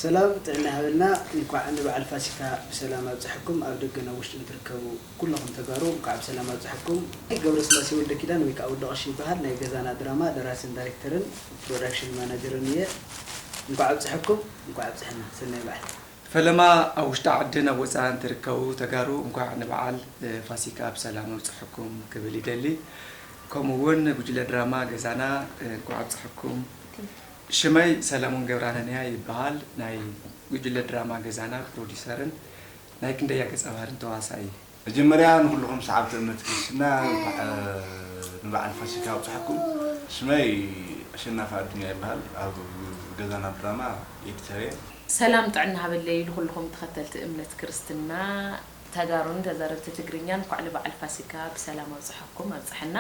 ሰላም ጥዕና ይሃበልና። እንኳዕ ንበዓል ፋሲካ ብሰላም ኣብፀሐኩም። ኣብ ደገን ኣብ ውሽጥን ትርከቡ ኩለኹም ተጋሩ እንኳዕ ብሰላም ኣብፀሐኩም። ገብረስላሴ ወልደ ኪዳን ወይ ከዓ ወዲ ቀሺ ይበሃል። ናይ ገዛና ድራማ ደራስን ዳይሬክተርን ፕሮዳክሽን ማናጀርን እየ። እንኳዕ ኣብፀሐኩም፣ እንኳዕ ኣብፀሐና። ሰናይ በዓል። ፈለማ ኣብ ውሽጢ ዓድን ኣብ ወፃእን ትርከቡ ተጋሩ እንኳዕ ንበዓል ፋሲካ ብሰላም ኣብፀሐኩም ክብል ይደሊ። ከምኡ እውን ጉጅለ ድራማ ገዛና እንኳዕ ኣብፀሐኩም። ሽመይ ሰለሙን ገብረሃናንያ ይበሃል። ናይ ጉጅለ ድራማ ገዛና ፕሮዲሰርን ናይ ክንደያ ገፀ ባህርን ተዋሳኢ። መጀመርያ ንኩልኹም ሰዓብቲ እምነት ክርስትና እንኳዕ ንበዓል ፋሲካ ኣብፀሐኩም። ሽመይ ኣሸናፊ ኣዱኛ ይበሃል። ኣብ ገዛና ድራማ ኤዲተር እየ። ሰላም ጥዕና ሃበለይ ንኩልኹም ተኸተልቲ እምነት ክርስትና ተጋሩን ተዛረብቲ ትግርኛ እንኳዕ ንበዓል ፋሲካ ብሰላም ኣብፀሐኩም ኣብፀሐና።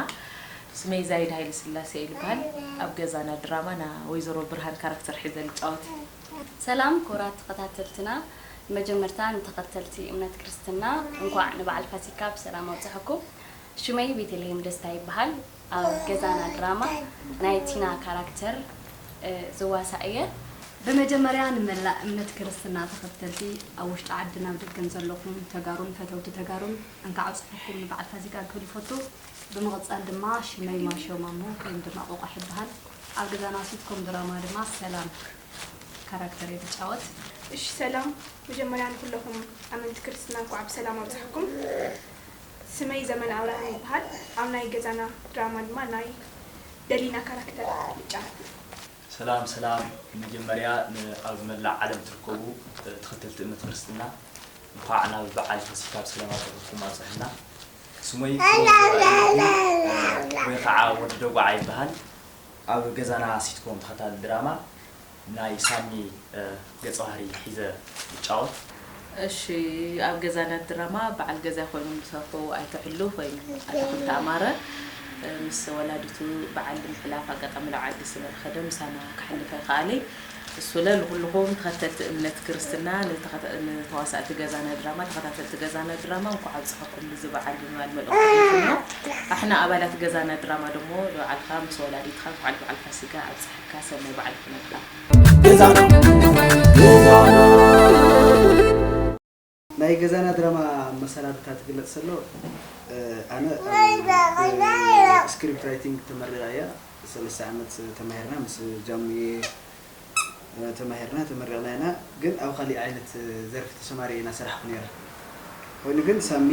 ስመይ ዛይድ ሃይለ ስላሴ ይበሃል። ኣብ ገዛና ድራማ ና ወይዘሮ ብርሃን ካራክተር ሒዘ ልጫወት። ሰላም ክቡራት ተኸታተልትና፣ መጀመርታ ንተኸተልቲ እምነት ክርስትና እንኳዕ ንበዓል ፋሲካ ብሰላም ኣብፀሐኩም። ሽመይ ቤተልሔም ደስታ ይበሃል። ኣብ ገዛና ድራማ ናይ ቲና ካራክተር ዝዋሳእ እየ። ብመጀመርያ ንመላእ እምነት ክርስትና ተኸተልቲ ኣብ ውሽጢ ዓድን ኣብ ደገን ዘለኹም ተጋሩን ፈተውቲ ተጋሩን እንካዕ ኣብፀሐኩም ንበዓል ፋሲካ ክብል ይፈቱ። ብምቕፃል ድማ ሽመይ ማሾ ማሞ ወይም ድማ ቆቋሕ ይበሃል። ኣብ ገዛና ሲትኮም ድራማ ድማ ሰላም ካራክተር እየ ዝጫወት። እሺ ሰላም፣ መጀመርያ ንኩለኹም ኣመንቲ ክርስትና እንኳዕ ብሰላም ኣብፀሐኩም። ስመይ ዘመን ኣብርሃም ይበሃል። ኣብ ናይ ገዛና ድራማ ድማ ናይ ደሊና ካራክተር ይጫወት። ሰላም ሰላም፣ መጀመርያ ኣብ መላእ ዓለም ትርከቡ ተኸተልቲ እምነት ክርስትና እንኳዕ ናብ በዓል ፋሲካ ብሰላም ኣብፀሐኩም ኣብፀሐና። ስሞይ ወይ ከዓ ወዲ ደጓዓ ይበሃል። ኣብ ገዛና ሲትኮም ተኸታሊ ድራማ ናይ ሳሚ ገፀ ባህሪ ሒዘ ይጫወት። እሺ፣ ኣብ ገዛና ድራማ በዓል ገዛ ኮይኑ ዝሰርሑ ኣይተ ሕሉፍ ወይም ኣታኽልቲ ኣማረ ምስ ወላዲቱ በዓል ንምሕላፍ ኣጋጣሚ ናብ ዓዲ ስለዝኸደ ምሳና ክሕልፍ ኣይኸኣለይ። እሱለ ንኹልኹም ተኸተልቲ እምነት ክርስትና ንተዋሳእቲ ገዛና ድራማ ተኸታተልቲ ገዛና ድራማ እንኳዕ ኣብፀሐኩም እዚ በዓል ብምባል መልእኽቱ ኣሕሊፉ ኣሎ። ኣሕና ኣባላት ገዛና ድራማ ደሞ ንባዕልኻ ምስ ወላዲትኻ እንኳዕ ንበዓል ፋሲካ ኣብፀሐካ ሰናይ በዓል ይኹነልካ። ናይ ገዛና ድራማ መሰናድታ ትግለፅ ዘሎ ኣነ ስክሪፕት ራይቲንግ ተመሪቐ እያ። ሰለስተ ዓመት ተማሂርና ምስ ጃሙዬ ተማሂርና ተመሪቕና ኢና። ግን ኣብ ካሊእ ዓይነት ዘርፊ ተሰማሪዐ ኢና ሰራሕኩ ነይረ። ኮይኑ ግን ሳሚ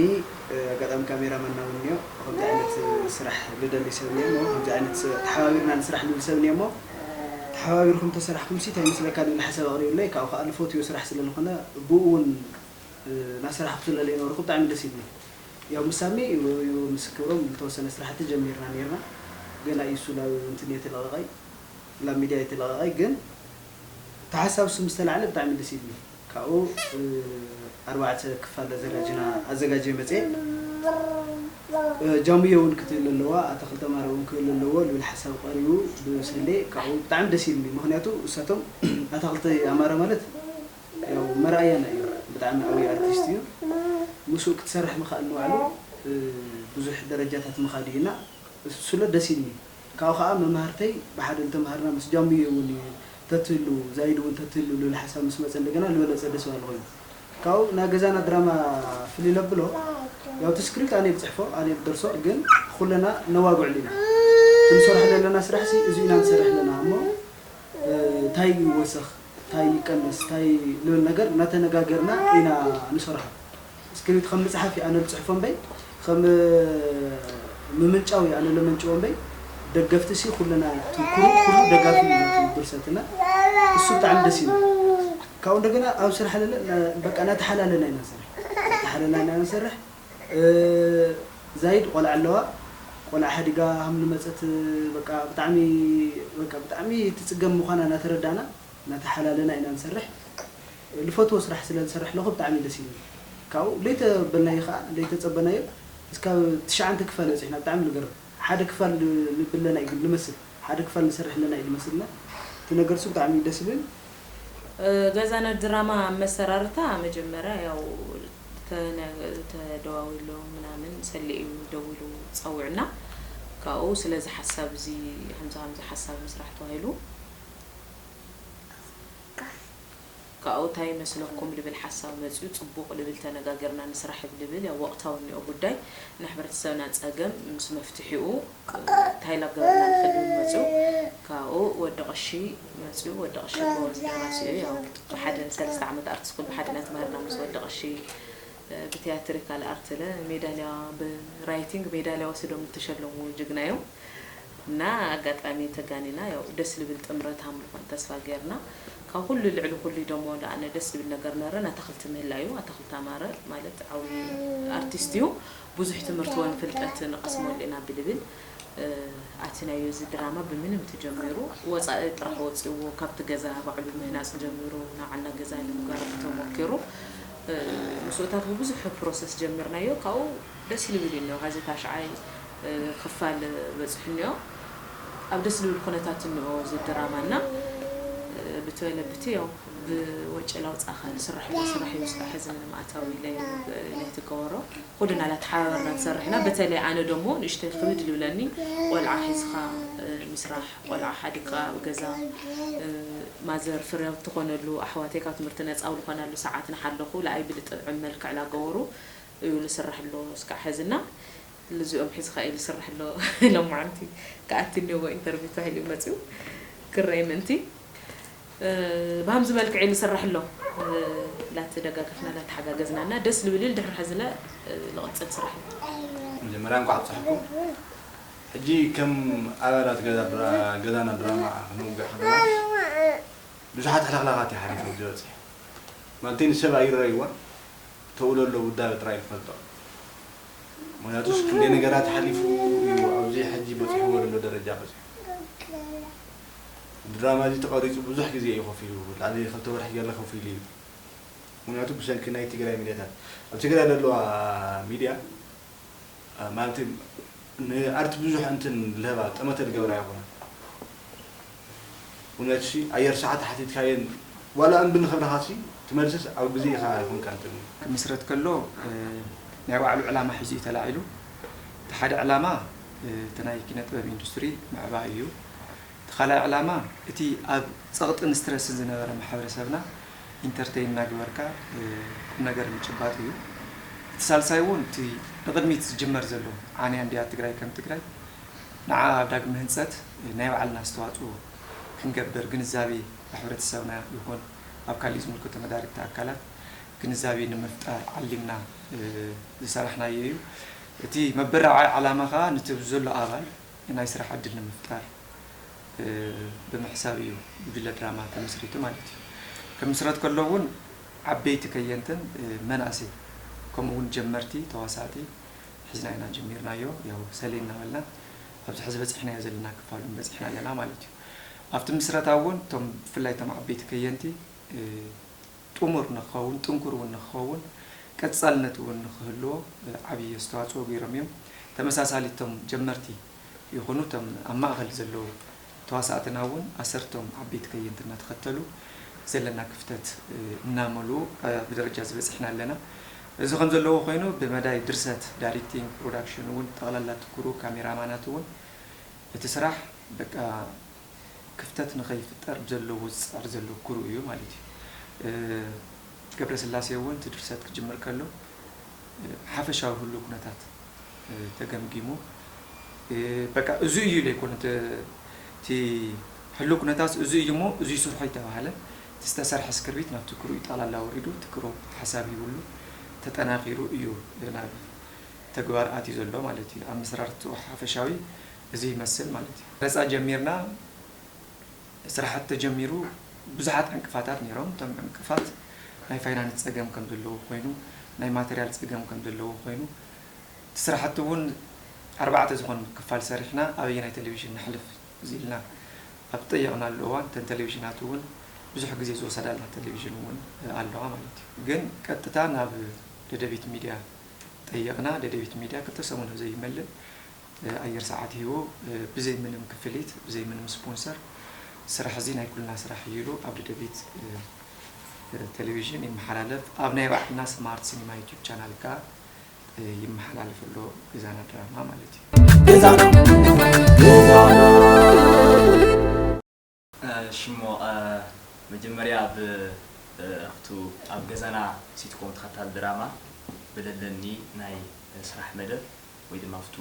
ኣጋጣሚ ካሜራ ማንና እውን እኒኦ ከምዚ ዓይነት ስራሕ ልደሊ ሰብ እኒኦ እሞ ከምዚ ዓይነት ተሓባቢርና ንስራሕ ልብል ሰብ እኒኦ እሞ ተሓባቢርኩም ተሰራሕኩም ሲ እንታይ ይመስለካ ልብል ሓሳብ ኣቕሪቡለይ። ካብኡ ከዓ ልፈትዮ ስራሕ ስለ ዝኾነ ብኡ እውን እናሰራሕኩ ስለ ዘይነበርኩ ብጣዕሚ ደስ ኢሉኒ። ያው ምስ ሳሚ ወይ ምስ ክብሮም ዝተወሰነ ስራሕቲ ጀሚርና ነይርና። ገና እዩ እሱ ናብ እንትን የተለቐቐይ ናብ ሚድያ የተለቐቐይ ግን እቲ ሓሳብ እሱ ምስ ተላዕለ ብጣዕሚ ደስ ኢሉኒ። ካብኡ ኣርባዕተ ክፋል ኣዘጋጅና ኣዘጋጀ መፅየ። ጃሙየ እውን ክትህሉ ኣለዋ ኣታክልቲ ኣማረ እውን ክህሉ ኣለዎ ልብል ሓሳብ ቀሪቡ ብሰሌ ካብኡ ብጣዕሚ ደስ ኢሉኒ። ምክንያቱ እሳቶም ኣታክልቲ ኣማረ ማለት ያው መርኣያና እዩ። ብጣዕሚ ዓብዪ ኣርቲስት እዩ። ምስኡ ክትሰርሕ ምኽኣል ንባዕሉ ብዙሕ ደረጃታት ምኻድ እዩ እና እሱለ ደስ ኢልኒ። ካብኡ ከዓ መማህርተይ ብሓደ ዝተምሃርና ምስ ጃሙየ እውን እዩ ተትህሉ ዛይድ እውን ተትህሉ ልብል ሓሳብ ምስ መፀ እንደገና ልበለፀ ደስ ባለ ኮይኑ ካብኡ ናይ ገዛና ድራማ ፍልይ ለብሎ ያው እቲ ስክሪፕት ኣነ ብፅሕፎ ኣነ ብደርሶ ግን ኩለና ነዋግዕሉ ኢና እቲ ንሰርሖ ዘለና ስራሕ ሲ እዚ ኢና ንሰርሕ ኣለና እሞ እንታይ ይወሰኽ፣ እንታይ ይቀነስ፣ እንታይ ልብል ነገር እናተነጋገርና ኢና ንሰርሖ። ስክሪፕት ከም መፅሓፍ እዩ ኣነ ዝፅሕፎ እምበይ ከም ምምንጫው እዩ ኣነ ለመንጭዎ እምበይ ደገፍቲ ሲ ኩልና እቲ ክሩ ኩሉ ደጋፊ እዩ ነቲ ድርሰትና እሱ ብጣዕሚ ደስ ይብል። ካብኡ እንደገና ኣብ ስራሕ ለለ በቃ እናተሓላለና ኢና ንሰርሕ እናተሓለልና ኢና ንሰርሕ። ዛይድ ቆልዓ ኣለዋ ቆልዓ ሓዲጋ ሃም ልመጸት በቃ ብጣዕሚ በቃ ብጣዕሚ ትጽገም ምዃና እናተረዳና እናተሓላለና ኢና ንሰርሕ። ልፈትዎ ስራሕ ስለ ዝሰርሕ ኣለኹ ብጣዕሚ ደስ ኢሉኒ። ካብኡ ለይተበልናዮ ከዓ ለይተጸበናዮ እስካብ ትሽዓንተ ክፋል በጺሕና። ብጣዕሚ ልገርም ሓደ ክፋል ንብለና እዩ ግን ልመስል ሓደ ክፋል ንሰርሕ ኣለና እዩ ልመስልና። እቲ ነገርሱ ብጣዕሚ ደስ ይብል። ገዛና ድራማ መሰራርታ መጀመርያ ያው ተነ- ተደዋዊሉ ምናምን ሰሌ እዩ ደዊሉ ፀውዕና ካብኡ ስለዚ ሓሳብ እዚ ከምዚ ከምዚ ሓሳብ ምስራሕ ተባሂሉ ካብኡ እንታይ ይመስለኩም ልብል ሓሳብ መፅኡ ፅቡቕ ልብል ተነጋገርና ንስራሕ ብ ልብል ያው ወቕታዊ እኒኦ ጉዳይ ንሕብረተሰብና ፀገም ምስ መፍትሒኡ እንታይ ላገበርና ንኽእል ዝብል መፅኡ ካብኡ ወዲ ቐሺ መፅኡ ወዲ ቐሺ ጎበዝ ደራሲ እዩ። ያው ብሓደ ሰለስተ ዓመት ኣርት ስኩል ብሓደ ኢና ተማሃርና ምስ ወዲ ቐሺ ብቲያትሪካል ኣርት ለ ሜዳልያ ብራይቲንግ ሜዳልያ ወሲዶም ዝተሸለሙ ጅግና እዮም። እና ኣጋጣሚ ተጋኒና ያው ደስ ልብል ጥምረት ሃምልኾን ተስፋ ገይርና ካብ ኩሉ ልዕሊ ኩሉ ደሞ ለኣነ ደስ ዝብል ነገር ነረን ኣታክልቲ ምህላ እዩ። ኣታክልቲ ኣማረ ማለት ዓብዪ ኣርቲስት እዩ። ብዙሕ ትምህርቲ ወን ፍልጠት ንቐስመሉ ኢና ብልብል ኣትናዮ እዚ ድራማ ብምንም ትጀሚሩ ወፃኢ ጥራሕ ወፂዎ ካብቲ ገዛ ባዕሉ ምህናፅ ጀሚሩ ናዓልና ገዛ ንምጋር ተሞኪሩ ምስኡታት ብብዙሕ ፕሮሰስ ጀሚርናዮ ካብኡ ደስ ልብል እዩ እኒኦ። ሀዚ ታሽዓይ ክፋል በፅሑ እኒኦ። ኣብ ደስ ልብል ኩነታት እኒኦ እዚ ድራማ እና ብትበለ ብቲ ያው ብወጪ ላውፃእኻ ዝስራሕ ስራሕ እዩ ስራሕ እዚ ምንም ኣታዊ ለይትገበሮ ኩልና ላተሓባበርና ንሰርሕ ኢና። በተለይ ኣነ ደሞ ንእሽተይ ክብድ ልብለኒ ቆልዓ ሒዝኻ ምስራሕ ቆልዓ ሓዲግካ ኣብ ገዛ ማዘር ፍርያው ትኾነሉ ኣሕዋተይ ካብ ትምህርቲ ነፃ ኣብ ዝኾናሉ ሰዓት ንሓለኹ ለኣይ ብልጥዕም መልክዕ ላገበሩ እዩ ልስራሕ ኣሎ እስካዕ ሕዝና ልዚኦም ሒዝኻ እዩ ልስራሕ ኣሎ። ሎማዓንቲ ክኣቲ እኒዎ ኢንተርቪው ተባሂሉ እዩ መፅኡ ክረይ ምእንቲ ብሃምዚ መልክዕ እዩ ልስራሕ ኣሎ። ላተደጋገፍና ላተሓጋገዝና እና ደስ ልብል እዩ ልድሕሪ ሕዝለ ልቕፅል ስራሕ እዩ። መጀመርያ እንኳዕ ኣብፀሐኩም። ሕጂ ከም ኣባላት ገዛ ድራ- ገዛና ድራማ ክንውግዕ ከለና ብዙሓት ሕልኽላኻት እዩ ሓሊፉ ኣብዚ በፂሑ። ማለተይ ንሰብ ኣይረኣይዎን ተውሎ ኣሎ ውዳበ ጥራይ ዝፈልጦ። ምክንያቱስ ክንደይ ነገራት ሓሊፉ እዩ ኣብዚ ሕጂ በፂሕዎ ዘሎ ደረጃ በፂሑ። ድራማ እዚ ተቐሪፁ ብዙሕ ግዜ እዩ ኮፍ ኢሉ ልዕሊ ክልተ ወርሒ ገለ ኮፍ ኢሉ እዩ። ምክንያቱ ብሰንኪ ናይ ትግራይ ሚድያታት ኣብ ትግራይ ዘለዋ ሚድያ ማለት ንኣርት ብዙሕ እንትን ልህባ ጠመተ ልገብራ ይኮነ እውነት ሲ ኣየር ሰዓት ሓቲትካየን ዋላ እምቢ ንክብለካ ሲ ትመልስስ ኣብ ግዜ ኢካ ይኮንካ እንትን ክምስረት ከሎ ናይ ባዕሉ ዕላማ ሒዙ እዩ ተላዒሉ። እቲ ሓደ ዕላማ እቲ ናይ ኪነ ጥበብ ኢንዱስትሪ ምዕባይ እዩ። እቲ ካልኣይ ዕላማ እቲ ኣብ ጸቕጥን ስትረስን ዝነበረ ማሕበረሰብና ኢንተርተይን እናገበርካ ቁም ነገር ምጭባጥ እዩ። እቲ ሳልሳይ እውን እቲ ንቕድሚት ዝጅመር ዘሎ ዓንያ እንድያ ትግራይ ከም ትግራይ ንዓ ኣብ ዳግመ ህንፀት ናይ ባዕልና ኣስተዋፅኦ ክንገብር ግንዛቤ ኣብ ሕብረተሰብና ይኹን ኣብ ካሊእ ዝምልከቶ መዳርግቲ ኣካላት ግንዛቤ ንምፍጣር ዓሊምና ዝሰራሕናዮ እዩ። እቲ መበረዓዊ ዓላማ ከዓ ነቲ ዘሎ ኣባል ናይ ስራሕ ዕድል ንምፍጣር ብምሕሳብ እዩ ጉጅለ ድራማ ተመስሪቱ ማለት እዩ። ክምስረት ከሎ እውን ዓበይቲ ከየንትን መናእሰይ ከምኡ እውን ጀመርቲ ተዋሳእቲ ሒዝና ኢና ጀሚርናዮ። ያው ሰሌ እናበልና ኣብዚ ሕዚ በፂሕናዮ ዘለና ክፋል እውን በፂሕና ኣለና ማለት እዩ። ኣብቲ ምስረታ እውን እቶም ብፍላይ እቶም ዓበይቲ ከየንቲ ጥሙር ንክኸውን ጥንኩር እውን ንክኸውን ቀፃልነት እውን ንክህልዎ ዓብዪ ኣስተዋፅኦ ገይሮም እዮም። ተመሳሳሊ እቶም ጀመርቲ ይኹኑ እቶም ኣብ ማእኸል ዘለዉ ተዋሳእትና እውን ኣሰርቶም ዓበይቲ ከየንቲ እናተኸተሉ ዘለና ክፍተት እናመልኡ ኣብዚ ደረጃ እዚ በፂሕና ኣለና። እዚ ከም ዘለዎ ኮይኑ ብመዳይ ድርሰት፣ ዳይሬክቲንግ፣ ፕሮዳክሽን እውን ጠቕላላ እቲ ክሩ፣ ካሜራማናት እውን እቲ ስራሕ በቃ ክፍተት ንኸይፍጠር ብዘለዎ ዝፅዕር ዘሎ ክሩ እዩ ማለት እዩ። ገብረስላሴ እውን እቲ ድርሰት ክጅምር ከሎ ሓፈሻዊ ህሉ ኩነታት ተገምጊሙ በቃ እዚ እዩ ኢለ ኣይኮነ እቲ ህሉ ኩነታት እዚ እዩ እሞ እዚ ስርሖ ይተባሃለ እቲ ዝተሰርሐ ስክርቢት ናብቲ ክሩ ጠቕላላ ወሪዱ እቲ ክሩ ሓሳብ ሂብሉ ተጠናኺሩ እዩ ናብ ተግባር ኣትዩ ዘሎ ማለት እዩ። ኣመሰራርትኡ ሓፈሻዊ እዚ ይመስል ማለት እዩ። ቀረፃ ጀሚርና ስራሓት ተጀሚሩ ብዙሓት ዕንቅፋታት ነይሮም። እቶም ዕንቅፋት ናይ ፋይናንስ ፀገም ከም ዘለዎ ኮይኑ፣ ናይ ማተርያል ፀገም ከም ዘለዎ ኮይኑ፣ እቲ ስራሕቲ እውን ኣርባዕተ ዝኾን ክፋል ሰሪሕና ኣበየናይ ቴሌቪዥን ነሕልፍ እዚ ኢልና ኣብ ጠየቕናሉ እዋን፣ እተን ቴሌቪዥናት እውን ብዙሕ ግዜ ዝወሰዳልና ቴሌቪዥን እውን ኣለዋ ማለት እዩ። ግን ቀጥታ ናብ ደደቢት ሚድያ ጠየቕና። ደደቢት ሚድያ ክልተ ሰሙን ኣብ ዘይመልእ ኣየር ሰዓት ሂቡ፣ ብዘይ ምንም ክፍሊት፣ ብዘይ ምንም ስፖንሰር ስራሕ እዚ ናይ ኩልና ስራሕ እዩ ኢሉ ኣብ ደደቢት ቴሌቪዥን ይመሓላለፍ። ኣብ ናይ ባዕልና ስማርት ሲኒማ ዩቲዩብ ቻናል ከኣ ይመሓላለፍ ኣሎ ገዛና ድራማ ማለት እዩ። ገዛና ገዛና። ሽሞ መጀመርያ ኣብ ኣብቱ ኣብ ገዛና ሲትኮም ተኸታል ድራማ ብለለኒ ናይ ስራሕ መደብ ወይ ድማ ኣብቱ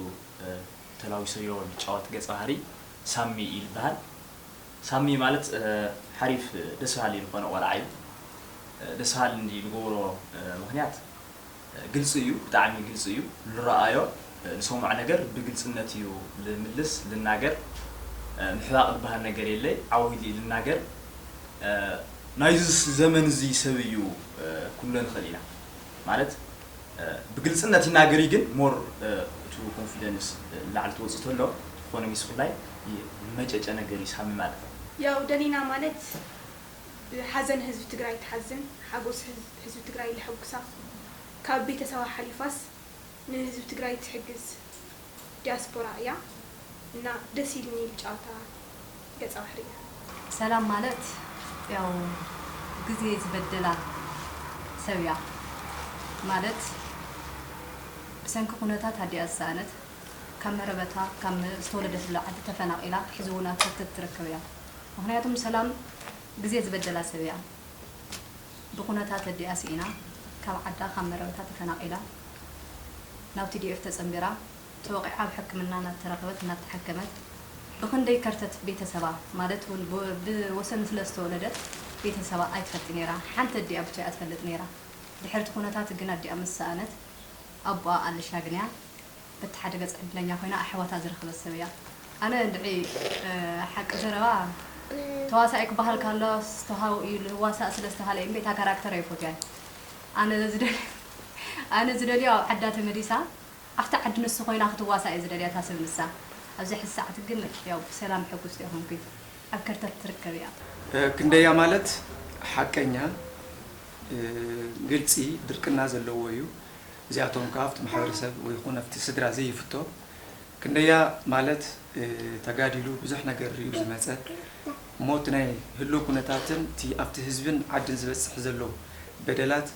ተላዊሰዮ ዝጫወት ገጸ ባህሪ ሳሚ ይበሃል። ሳሚ ማለት ሓሪፍ ደስ በሃሊ ዝኾነ ቆልዓ እዩ። ደስ በሃሊ እንዲ ዝገብሮ ምኽንያት ግልፂ እዩ፣ ብጣዕሚ ግልፂ እዩ። ንረኣዮ ንሰምዖ ነገር ብግልፅነት እዩ ልምልስ፣ ልናገር። ምሕባቕ ዝበሃል ነገር የለይ፣ ዓው ኢሉ እዩ ልናገር። ናይዚ ዘመን እዚ ሰብ እዩ ኩሎ ንኽእል ኢና ማለት ብግልፅነት ይናገር እዩ፣ ግን ሞር እቱ ኮንፊደንስ ላዕሊ ትወፅእ ተሎ ኢኮኖሚ ስኩላይ መጨጨ ነገር እዩ ሳሚ ማለት። ያው ደሊና ማለት ብሓዘን ህዝቢ ትግራይ ትሓዝን፣ ሓጎስ ህዝቢ ትግራይ ለሐጉሳ፣ ካብ ቤተሰባ ሓሊፋስ ንህዝቢ ትግራይ ትሕግዝ ዲያስፖራ እያ እና ደስ ኢልኒ ብጫወታ ገፀ ባህሪ እያ። ሰላም ማለት ያው ግዜ ዝበደላ ሰብ እያ ማለት ብሰንኪ ኩነታት ኣዲኣ ዝሰኣነት ካብ መረበታ ካብ ዝተወለደትሉ ዓዲ ተፈናቒላ ሕዚ እውን ኣብ ከርተት ትርከብ እያ። ምኽንያቱም ሰላም ግዜ ዝበደላ ሰብ እያ። ብኹነታት ኣዲኣ ስኢና ካብ ዓዳ ካብ መረበታ ተፈናቒላ ናብ ቲ ዲ ኤፍ ተፀንቢራ ተወቒዓ ኣብ ሕክምና እናተረኸበት እናተሓከመት ብኽንደይ ከርተት ቤተሰባ ማለት እውን ብወሰን ስለ ዝተወለደት ቤተሰባ ኣይትፈልጥ ነይራ። ሓንቲ ኣዲኣ ብቻ እያ ትፈልጥ ነይራ። ድሕርቲ ኩነታት ግን ኣዲኣ ምስ ሰኣነት ኣቦኣ ኣልሻግንያ በቲ ሓደ ገፅ ዕድለኛ ኮይና ኣሕዋታ ዝረኸበት ሰብ እያ። ኣነ እንድዒ ሓቂ ዘረባ ተዋሳኢ ክበሃል ካሎ ዝተሃው እዩ ልዋሳእ ስለ ዝተሃለ እምበይ እታ ካራክተር ኣይፎትያን። ኣነ ዝደልዮ ኣነ ዝደልዮ ኣብ ዓዳ ተመሊሳ ኣብቲ ዓዲ ንሱ ኮይና ክትዋሳእ እየ ዝደልያ እታ ሰብ ንሳ። ኣብዚ ሕዚ ሰዓት ግን ያው ብሰላም ሕጉስቲ ኣይኮንኩይ። ኣብ ከርተት ትርከብ እያ። ክንደያ ማለት ሓቀኛ፣ ግልፂ፣ ድርቅና ዘለዎ እዩ። እዚኣቶም ከኣ ኣብቲ ማሕበረሰብ ወይ ኹን ኣብቲ ስድራ ዘይፍቶ። ክንደያ ማለት ተጋዲሉ ብዙሕ ነገር ሪኡ ዝመፀ እሞ እቲ ናይ ህልው ኩነታትን እቲ ኣብቲ ህዝብን ዓድን ዝበፅሕ ዘሎ በደላት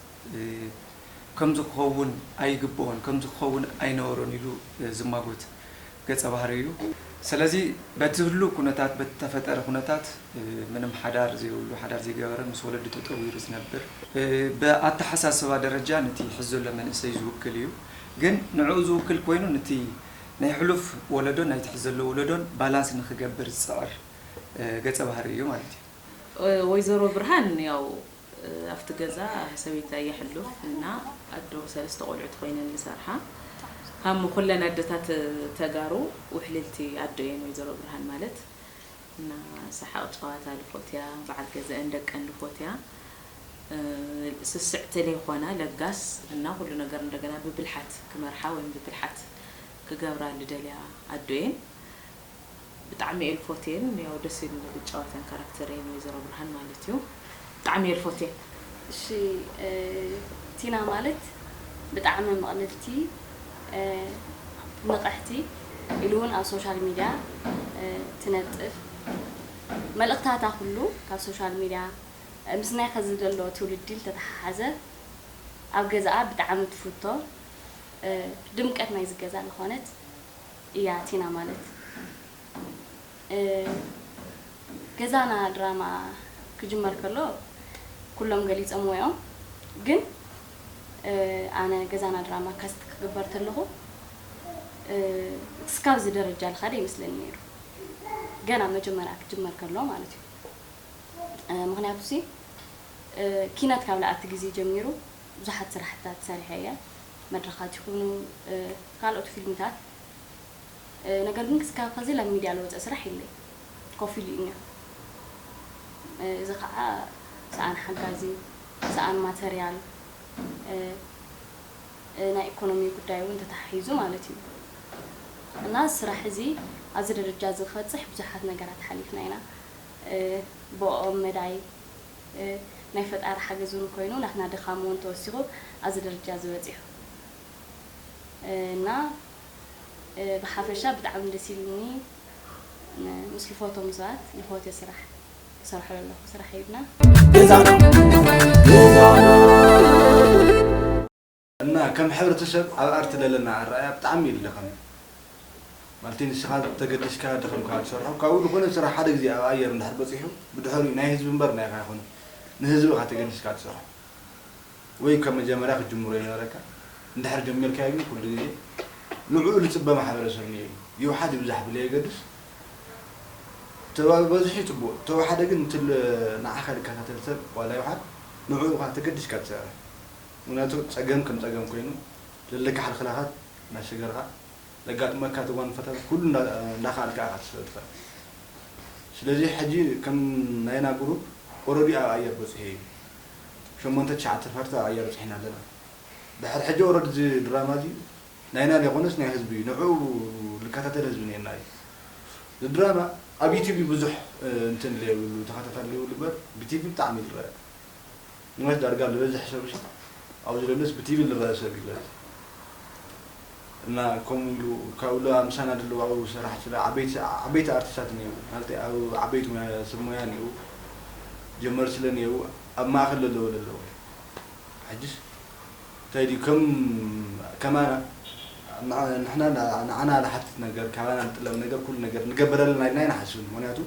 ከምዚ ክኸውን ኣይግብኦን፣ ከምዚ ክኸውን ኣይነበሮን ኢሉ ዝማጎት ገፀ ባህሪ እዩ። ስለዚ በቲ ህሉው ኩነታት በቲ ተፈጠረ ኩነታት ምንም ሓዳር ዘይብሉ ሓዳር ዘይገበረ ምስ ወለዱ ተጠዊሩ ዝነብር ብኣተሓሳስባ ደረጃ ነቲ ሕዚ ዘሎ መንእሰይ ዝውክል እዩ። ግን ንዕኡ ዝውክል ኮይኑ ነቲ ናይ ሕሉፍ ወለዶን ናይቲ ሕዚ ዘሎ ወለዶን ባላንስ ንክገብር ዝፅዕር ገፀ ባህሪ እዩ ማለት እዩ። ወይዘሮ ብርሃን ያው ኣብቲ ገዛ ሰበይቲ ኣያ ሕሉፍ እና ኣዶ ሰለስተ ቆልዑት ኮይነን ዝሰርሓ ሃሙ ኩለን ኣደታት ተጋሩ ውሕልልቲ ኣዶ እየን ወይዘሮ ብርሃን ማለት እና ሰሓቕ ጨዋታ ልፎትያ በዓል ገዛኤን ደቀን ልፎትያ ስስዕቲ ለይኾና ለጋስ እና ኩሉ ነገር እንደገና ብብልሓት ክመርሓ ወይም ብብልሓት ክገብራ ልደልያ ኣዶ እየን። ብጣዕሚ እየ ልፎትየን ያው ደስ ኢሉኒ ልጫወተን ካራክተረይን ወይዘሮ ብርሃን ማለት እዩ ብጣዕሚ እየ ልፎትየን። እሺ ቲና ማለት ብጣዕሚ ምቕልልቲ ንቕሕቲ ኢሉ እውን ኣብ ሶሻል ሚድያ ትነጥፍ መልእኽታታ ኩሉ ካብ ሶሻል ሚድያ ምስ ናይ ኸዚ ዘሎ ትውልዲ ልተተሓሓዘ ኣብ ገዛኣ ብጣዕሚ ትፍቶ ድምቀት ናይዚ ገዛ ልኾነት እያ ቲና ማለት። ገዛና ድራማ ክጅመር ከሎ ኩሎም ገሊጾምዎ እዮም ግን ኣነ ገዛና ድራማ ካስት ክግበር ተለኹ እስካብዚ ደረጃ ልኸደ ይመስለኒ ነይሩ ገና መጀመርያ ክጅመር ከሎ ማለት እዩ ምኽንያቱ ሲ ኪነት ካብ ልኣቲ ግዜ ጀሚሩ ብዙሓት ስራሕትታት ሰሪሐ እየ መድረኻት ይኹኑ ካልኦት ፊልምታት ነገር ግን ክስካብ ኸዚ ናብ ሚድያ ለወፀ ስራሕ የለይ ኮፍ ኢሉ እዩ እዚ ከዓ ሰኣን ሓጋዚ ሰኣን ማተርያል ናይ ኢኮኖሚ ጉዳይ እውን ተተሓሒዙ ማለት እዩ እና ስራሕ እዚ ኣብዚ ደረጃ እዚ ክበፅሕ ብዙሓት ነገራት ሓሊፍና ኢና። እ፣ ብኦም መዳይ፣ እ፣ ናይ ፈጣሪ ሓገዝ እውን ኮይኑ ናትና ድኻም እውን ተወሲኹ ኣብዚ ደረጃ እዚ በፂሑ። እ፣ እና፣ እ፣ ብሓፈሻ ብጣዕሚ ደስ ኢሉኒ። ን-፣ ምስ ልፈቶም ሰባት ልፈትዮ ስራሕ ክሰርሖ ዘለኹ ስራሕ እዩ እና ገዛና እና ከም ሕብረተሰብ ኣብ ኣርቲ ለለና ኣረኣያ ብጣዕሚ እዩ ልደኸም። ማለት ንስኻ ተገዲስካ ደኸምካ ትሰርሖ። ካብኡ ዝኾነ ስራሕ ሓደ ግዜ ኣብ ኣየር እንድሕር በፂሑ ብድሕሪኡ ናይ ህዝቢ እምበር ናይኻ ኣይኮነን። ንህዝቢ ኢኻ ተገዲስካ ትሰርሖ። ወይ ካብ መጀመርያ ክትጅምሮ ይነበረካ። እንድሕር ጀሚርካዮ ግን ኩሉ ግዜ ንዕኡ ልፅበ ማሕበረሰብ እኒኦ እዩ። ይውሓድ ይብዛሕ ብለየገድስ ተበዝሑ እዩ ፅቡቕ። ተወሓደ ግን እቲ ንዓኻ ልከታተል ሰብ ዋላ ይውሓድ ንዕኡ ኢኻ ተገዲስካ ትሰርሕ። ምኽንያቱ ፀገም ከም ፀገም ኮይኑ ለለካ ሕልኽላኻት እናሸገርካ ለጋጥመካ ተጓንፈታት ኩሉ እንዳኸኣልካ ኢኻ ትሰልጠ። ስለዚ ሕጂ ከም ናይና ግሩፕ ኦረዲ ኣብ ኣየር በፂሑ እዩ። ሸሞንተ ትሽዓተ ፓርቲ ኣብ ኣየር በፂሕና ኣለና። ድሕር ሕጂ ኦረዲ እዚ ድራማ እዚ ናይና ዘይኮነስ ናይ ህዝቢ እዩ። ንዕኡ ልከታተል ህዝቢ ነና እዩ። እዚ ድራማ ኣብ ዩቲዩብ ብዙሕ እንትን ለየብሉ ተኸታታሊ ለየብሉ እምበር ብቲቪ ብጣዕሚ ይረአ። ንመስ ዳርጋ ዝበዝሕ ሰብ ሲ ኣብዚ ዘለስ ብቲቪ ዝረአ ሰብ እዩ። እና ከምኡ ኢሉ ካብ ሉ ኣምሳና ዘለዉ ኣብኡ ሰራሕቲ ስለ ዓበይቲ ዓበይቲ ኣርቲስታት እኒአው ማለት ኣብ ዓበይቲ ሰብ ሞያ እኒአው ጀመር ስለ እኒአው ኣብ ማእኸል ዘለዉ ዘለዉ ሕጅስ እንታይ ድዩ ከም ከማና ንሕና ንዓና ዝሓትት ነገር ካባና ዝጥለብ ነገር ኩሉ ነገር ንገብር ኣለና ኢልና ኣይንሓስብን። ምክንያቱ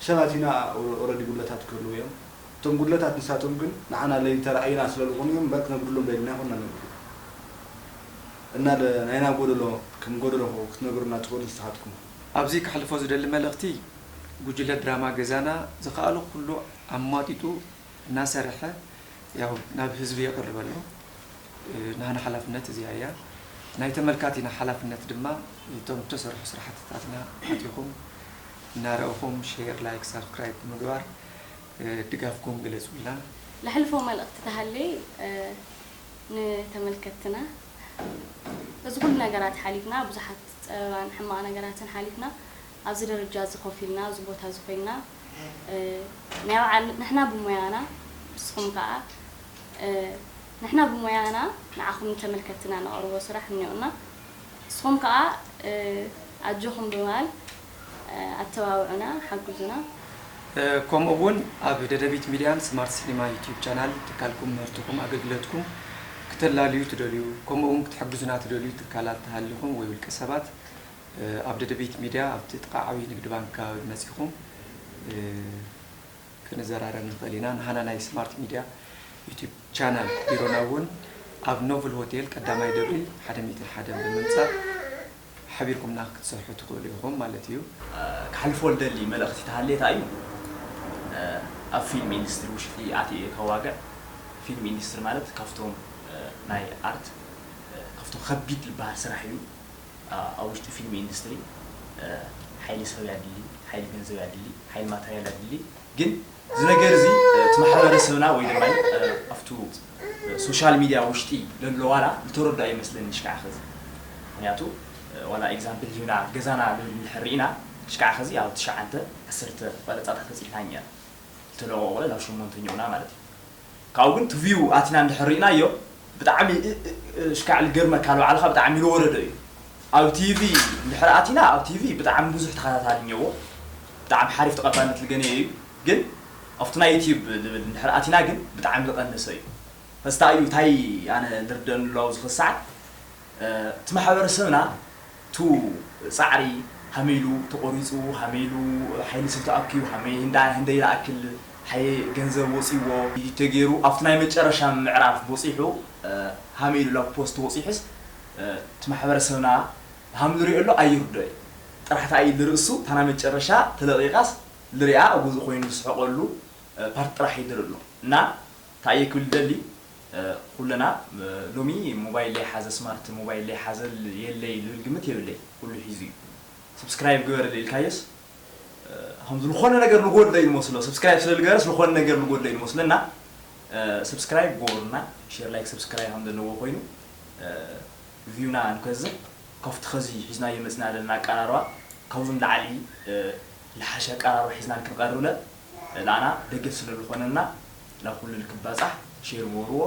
ሰባት ኢና ኦረዲ ጉድለታት ክህልዉ እዮም። እቶም ጉድለታት ንሳቶም ግን ንዓና ለይተረኣዩና ስለዝኾኑ እዮም እምበር ክነጉድሎም ደሊና ኣይኮንና ነጉድሎም። እና ናይና ጎደሎ ከም ጎደሎ ክትነግሩና ትኽእሉ ንስኻትኩም ኢኹም። ኣብዚ ከሕልፎ ዝደሊ መልእኽቲ ጉጅለ ድራማ ገዛና ዝኸኣሎ ኩሉ ኣሟጢጡ እናሰርሐ ያው ናብ ህዝቢ የቕርብ ኣሎ። ናህና ሓላፍነት እዚኣ እያ። ናይ ተመልካቲና ሓላፍነት ድማ እቶም እተሰርሑ ስራሕትታትና ኣቲኹም እናረእኹም share like subscribe ብምግባር ድጋፍኩም ግለፁልና። ለሕልፎ መልእኽቲ ተሃለይ ንተመልከትትና እዚ ኩሉ ነገራት ሓሊፍና ብዙሓት ፀበባን ሕማቕ ነገራትን ሓሊፍና ኣብዚ ደረጃ እዚ ኮፍ ኢልና ኣብዚ ቦታ እዚ ኮይንና ናይ ባዕል ንሕና ብሞያና ንስኹም ከዓ ንሕና ብሞያና ንዓኹም ንተመልከትትና ነቕርቦ ስራሕ እኒኦና ንስኹም ከዓ ኣጆኹም ብምባል ኣተባብዑና ሓግዙና። ከምኡ እውን ኣብ ደደቢት ሚድያን ስማርት ሲኒማ ዩትዩብ ቻናል ትካልኩም ምህርትኹም ኣገልግሎትኩም ክተላልዩ ትደልዩ ከምኡ እውን ክትሕግዙና ትደልዩ ትካላት ተሃሊኹም ወይ ውልቀ ሰባት ኣብ ደደቢት ሚድያ ኣብቲ ጥቓ ዓብዪ ንግዲ ባንክ ከባቢ መፂኹም ክንዘራረብ ንኽእል ኢና። ንሃና ናይ ስማርት ሚድያ ዩትዩብ ቻናል ቢሮና እውን ኣብ ኖቭል ሆቴል ቀዳማይ ደብሪ ሓደ ሚእትን ሓደን ብምምፃእ ሓቢርኩምና ክትሰርሑ ትኽእሉ ኢኹም ማለት እዩ። ክሓልፎ ልደሊ መልእኽቲ ተሃልየ እንታይ እዩ ኣብ ፊልም ኢንዱስትሪ ውሽጢ ኣትየ እየ ከዋግዕ። ፊልም ኢንዱስትሪ ማለት ካብቶም ናይ ኣርት ካብቶም ከቢድ ዝበሃል ስራሕ እዩ። ኣብ ውሽጢ ፊልም ኢንዱስትሪ ሓይሊ ሰብ ያድሊ፣ ሓይሊ ገንዘብ ያድሊ፣ ሓይሊ ማተርያል ያድሊ። ግን እዚ ነገር እዚ እቲ ማሕበረሰብና ወይ ድማ ኣብቱ ሶሻል ሚድያ ውሽጢ ለሎ ዋላ ዝተረዶ ኣይመስለኒ ሽካዕ ኸዚ ምክንያቱ ዋላ ኤግዛምፕል ሂብና ገዛና ልብል እንድሕር ርኢና ሽካዕ ኸዚ ኣብ ትሽዓተ ዓሰርተ ቀረፃታት በፂሕና እኛ ዝተለቆቆለ ናብ ሸሞንተኛውና ማለት እዩ ካብኡ ግን ትቪው ኣቲና እንድሕር ርኢናዮ ብጣዕሚ ሽካዕ ልገርመካ ልባዕልኻ ብጣዕሚ ልወረደ እዩ ኣብ ቲቪ እንድሕር ኣቲና ኣብ ቲቪ ብጣዕሚ ብዙሕ ተኸታታሊ እኒኦዎ ብጣዕሚ ሓሪፍ ተቐባልነት ልገነየ እዩ ግን ኣብቲ ናይ ዩቲዩብ ልብል እንድሕር ኣቲና ግን ብጣዕሚ ዝቐነሰ እዩ። ፈስታ እዩ እንታይ ኣነ ልርደኣሉ ኣብዚ ክሳዕ እቲ ማሕበረሰብና ቱ ፃዕሪ ሃመይሉ ተቆሪፁ ሃመይሉ ሓይሊ ሰብ ተኣኪቡ ሃመይ እንዳ ህንደይ ዝኣክል ሓየ ገንዘብ ወፂዎ ተገይሩ ኣብቲ ናይ መጨረሻ ምዕራፍ በፂሑ ሃመይሉ ላብ ፖስት ወፂሑስ እቲ ማሕበረሰብና ሃም ዝሪኦ ኣሎ ኣይርዶ እዩ ጥራሕ ተኣይ ዝርእሱ ታና መጨረሻ ተለቂቃስ ዝሪኣ ጉዙ ኮይኑ ዝስሕቀሉ ፓርት ጥራሕ ይድር ኣሎ እና እንታይ እየ ክብል ደሊ ኩለና ሎሚ ሞባይል ለይሓዘ ስማርት ሞባይል ለይሓዘ የለይ ዝብል ግምት የብለይ ኩሉ ሒዙ እዩ subscribe ግበረለይ ኢልካዮስ ከም ዝኾነ ነገር ንጎድሎ እዩ ዝመስሎ subscribe ስለ ዝገበረስ ዝኾነ ነገር ንጎድሎ እዩ ዝመስሎ እና subscribe ጎብሩና share like subscribe ከም ዘለዎ ኮይኑ view ና ንከዝብ ካብቲ ኸዚ ሒዝናዮ መፅና ዘለና ኣቀራርባ ካብዚ ንላዕሊ ዝሓሸ ኣቀራርባ ሒዝና ክንቀርብ ንኣና ደገፍ ስለ ዝኾነና ናብ ኩሉ ክባፃሕ ሼር ግበርዎ።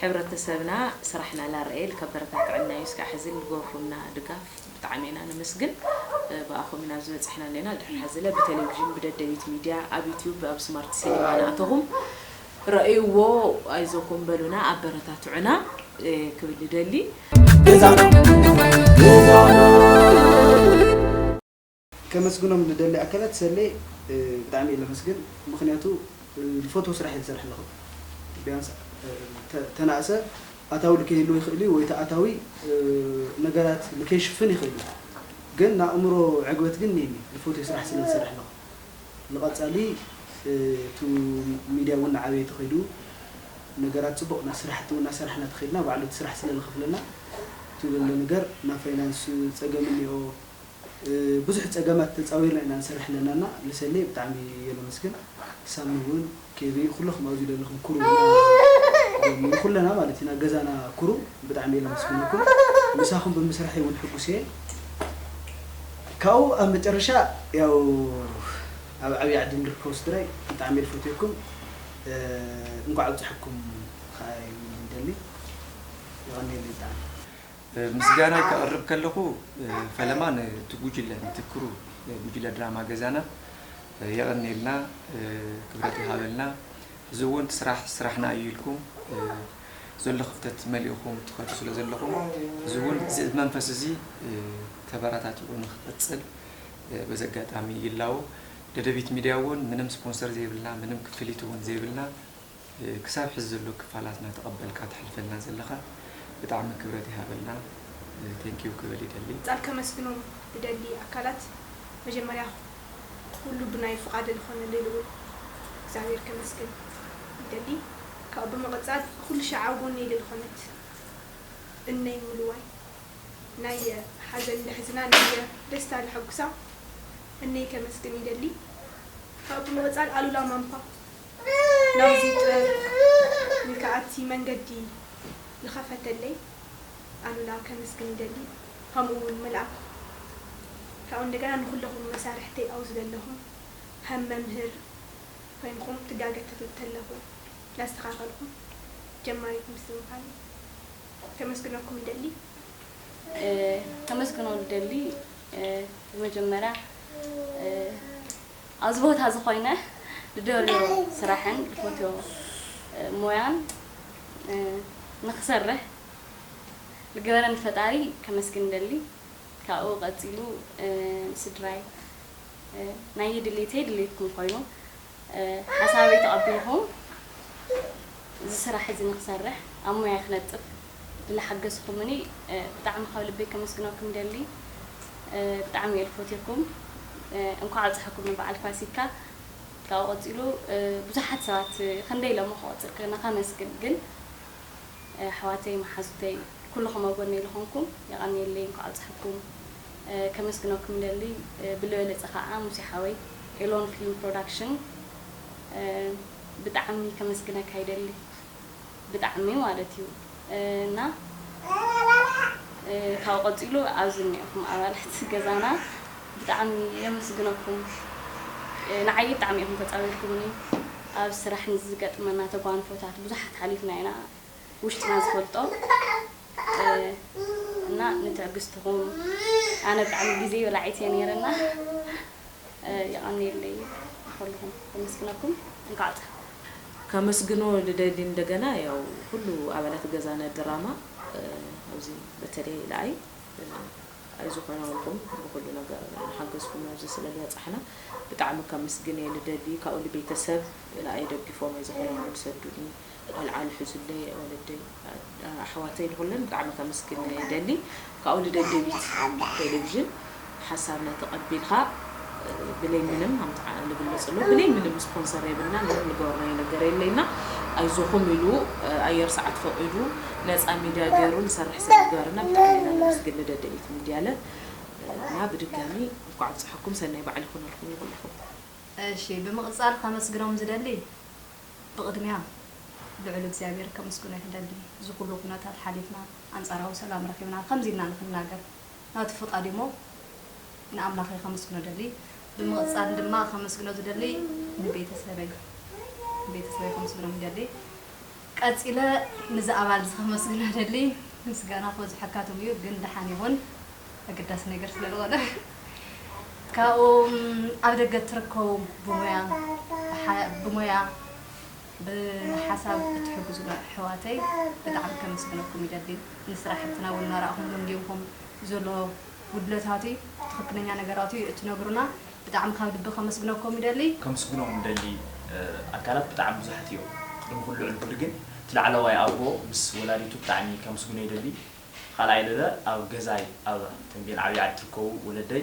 ሕብረተሰብና ስራሕና ላረኤ ልከበረታትዐና እዩ። እስካዕ ሕዚ ልገብሩና ድጋፍ ብጣዕሚ ኢና ነመስግን። ብኣኹም ኢና ዝበፅሕና ኣለና። ድሕሪ ሕዚ ለ ብቴሌቪዥን፣ ብደደቢት ሚድያ፣ ኣብ ዩትዩብ፣ ኣብ ስማርት ሲኒማ ናእተኹም ረእይዎ፣ ኣይዞኩም በሉና፣ ኣበረታትዑና ክብል ንደሊ። ከመስግኖም ልደሊ ኣካላት ሰሌ ብጣዕሚ እየ ለመስግን። ምክንያቱ ልፈትዎ ስራሕ እየ ዝሰርሕ ኣለኹ። ቢያንስ ተናእሰ ኣታዊ ልከይህልዎ ይኽእል እዩ ወይ ተኣታዊ ነገራት ልከይሽፍን ይኽእል እዩ። ግን ንኣእምሮ ዕግበት ግን እኒኒ ልፈትዎ ስራሕ ስለ ዝሰርሕ ኣለኹ። ንቐፃሊ እቲ ሚድያ እውን ንዓበየ ተኸይዱ ነገራት ፅቡቕ ና ስራሕቲ እውን እናሰራሕና ተኸይድና ባዕሉ እቲ ስራሕ ስለ ዝኸፍለና እቲ ዘሎ ነገር ናብ ፋይናንስ ፀገም እኒኦ ብዙሕ ፀገማት ተፃዊርና ኢና ንሰርሕ ኣለና እና ልሰሌ ብጣዕሚ እየ ለመስግን። ሳሚ እውን ኬቢ ኩለኹም ኣብዚ ዘለኹም ኩሩ ኩለና ማለት ኢና ገዛና ኩሩ ብጣዕሚ እየ ለመስግነኩም። ምሳኹም ብምስራሕ እውን ሕጉስ እየ። ካብኡ ኣብ መጨረሻ ያው ኣብ ዓብዪ ዓዲ ንርከቡ ስድራይ ብጣዕሚ እየ ዝፈትየኩም። እንኳዕ ኣብፀሐኩም ከዓ ይደሊ። የቐንየለይ ብጣዕሚ። ምስጋናይ ከቕርብ ከለኹ ፈለማ ነቲ ጉጅለ ንትክሩ ጉጅለ ድራማ ገዛና የቐንየልና፣ ክብረት ይሃበልና። እዚ እውን እቲ ስራሕ ስራሕና እዩ ኢልኩም ዘሎ ክፍተት መሊእኹም ትኸዱ ስለ ዘለኹም እዚ እውን እዚ መንፈስ እዚ ተበራታቲኡ ንክቕፅል በዚ ኣጋጣሚ ይላዎ። ደደቢት ሚድያ እውን ምንም ስፖንሰር ዘይብልና ምንም ክፍሊት እውን ዘይብልና ክሳብ ሕዚ ዘሎ ክፋላት እናተቐበልካ ተሕልፈልና ዘለኻ ብጣዕሚ ክብረት ይሃበልና። Thank you ክብል ይደሊ። ጻል ከመስግኖም ዝደሊ ኣካላት መጀመርያ ኩሉ ብናይ ፍቓደ ዝኾነ ልልኡል እግዚኣብሔር ከመስግን ይደሊ። ካብኡ ብምቕጻል ኩሉ ሻዕ ኣብ ጎነይ ልልኾነት እነይ ምልዋይ ናይ ሓዘን ልሕዝና ናይ ደስታ ልሐጉሳ እነይ ከመስግን ይደሊ። ካብኡ ብምቕጻል ኣሉላ ማምፓ ናብዚ ጥበብ ንክኣቲ መንገዲ ዝኸፈተለይ ኣሉላ ከመስግን ይደሊ። ከምኡ እውን መልኣክ ካብኡ እንደገና ንኩለኹም መሳርሕተይ ኣብዚ ዘለኹም ከም መምህር ኮይንኹም ትጋገ ተለኹ ላስተኻኸልኩም ጀማሪት ምስ ምዃን ከመስግነኩም ይደሊ። ከመስግኖ ልደሊ ብመጀመርያ ኣብዚ ቦታ እዚ ኮይነ ልደልዮ ስራሕን ልፈትዮ ሞያን ንክሰርሕ ልገበረኒ ፈጣሪ ከመስግን ደሊ። ካብኡ ቀፂሉ ንስድራይ ናይ ድሌተይ ድሌትኩም ኮይኑ ሓሳበይ ተቐቢልኩም እዚ ስራሕ እዚ ንክሰርሕ ኣብ ሞያይ ክነጥፍ ብዝሓገዝኩምኒ ብጣዕሚ ካብ ልበይ ከመስግነኩም ደሊ። ብጣዕሚ እየ ልፈትየኩም። እንኳዕ ኣብፀሐኩም ንበዓል ፋሲካ። ካብኡ ቀፂሉ ብዙሓት ሰባት ክንደይ ኢለ እሞ ክቆፅር ከነ ከመስግን ግን ኣሕዋተይ መሓዙተይ ኩልኹም ኣብ ጎነይ ዝኾንኩም የቐንየለይ እንኳዕ ኣብፀሐኩም። ከመስግነኩም ይደሊ። ብልበለፀ ከዓ ሙሴ ሓወይ ኤሎን ፊልም ፕሮዳክሽን ብጣዕሚ ከመስግነካ ይደሊ። ብጣዕሚ ማለት እዩ እና ካብኡ ቀፂሉ ኣብዚ እኒኦኩም ኣባላት ገዛና ብጣዕሚ የመስግነኩም። ንዓይ ብጣዕሚ ኢኹም ተፃዊርኩምኒ። ኣብ ስራሕ ንዝገጥመና ተጓንፎታት ብዙሓት ሓሊፍና ኢና ውሽጥና ዝፈልጦ እና ንትዕግስትኹም ኣነ ብጣዕሚ ግዜ በላዒት እየ ነይረና። የቐንየለይ ኩልኹም ከመስግነኩም። እንኳዕ ኣብፀሐኩም። ከመስግኖ ልደሊ እንደገና ያው ኩሉ ኣባላት ገዛና ድራማ ኣብዚ በተለይ ንዓይ ኣይዞኾናውልኩም ብኩሉ ነገር ንሓገዝኩም ናብዚ ስለ ዝበፃሕና ብጣዕሚ ከመስግን እየ ልደሊ። ካብኡ ንቤተሰብ ንዓይ ደጊፎም ኣይዞኾናውልኩም ዝሰዱኒ ቆልዓ ልሕዙለይ ወለደይ ኣሕዋተይ ንኩለን ብጣዕሚ ከመስግን እየ ልደሊ። ካብኡ ንደደቢት ቴሌቪዥን ሓሳብና ተቐቢልካ ብለይ ምንም ኣምትዓ ልግለፅ ኣሎ ብለይ ምንም ስፖንሰር የብልና ምንም ልገበርናዮ ነገር የለይና ኣይዞኹም ኢሉ ኣየር ሰዓት ፈቒዱ ነፃ ሚድያ ገይሩ ንሰርሕ ስለ ዝገበረና ብጣዕሚ ኢና ነመስግን ንደደቢት ሚድያ ለ እና ብድጋሚ እንኳዕ ኣብፀሐኩም ሰናይ በዓል ይኹነልኩም ንኩልኹም። እሺ ብምቕፃል ከመስግኖም ዝደሊ ብቕድሚያ ልዑል እግዚኣብሔር ከመስግኖ ይደሊ። እዚ ኩሉ ኩነታት ሓሊፍና ኣንጻራዊ ሰላም ረኺብና ከምዚ ኢልና ንክንናገር ናቱ ፍቓድ እሞ ንኣምላኸይ ከመስግኖ ደሊ። ብምቕጻል ድማ ከመስግኖ ዝደሊ ንቤተሰበይ፣ ንቤተሰበይ ከመስግኖም ይደሊ። ቀጺለ ንዚ ኣባል እዚ ከመስግኖ ደሊ። ምስጋና ክበዝሐካትም እዩ፣ ግን ደሓን ይኹን። ኣገዳሲ ነገር ስለ ዝኾነ። ካብኡ ኣብ ደገ እትርከቡ ብሞያ፣ ብሓ-፣ ብሞያ፣ ብሓሳብ እትሕግዙና ኣሕዋተይ ብጣዕሚ ከመስግነኩም ይደሊ። ንስራሕትና እውን እናረኣኹም ደንጊኹም ዘሎ ጉድለታቱ ትኽክለኛ ነገራቱ እትነግሩና ብጣዕሚ ካብ ልቢ ከመስግነኩም ይደሊ። ከምስግኖም ደሊ ኣካላት ብጣዕሚ ብዙሓት እዮም። ቅድሚ ኩሉ ዕልኩል ግን እቲ ላዕለዋይ ኣቦ ምስ ወላዲቱ ብጣዕሚ ከምስግኖ ይደሊ። ካልኣይ ልለ ኣብ ገዛይ ኣብ ተንቤን ዓብዪ ዓዲ ትርከቡ ወለደይ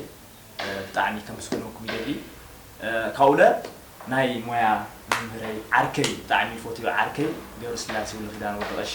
ብጣዕሚ ከምስግነኩም ይደሊ። ካብኡለ ናይ ሞያ መምህረይ ዓርከይ ብጣዕሚ ፈትዮ ዓርከይ ገብረስላሴ ወልደኪዳን ወዲ ቀሺ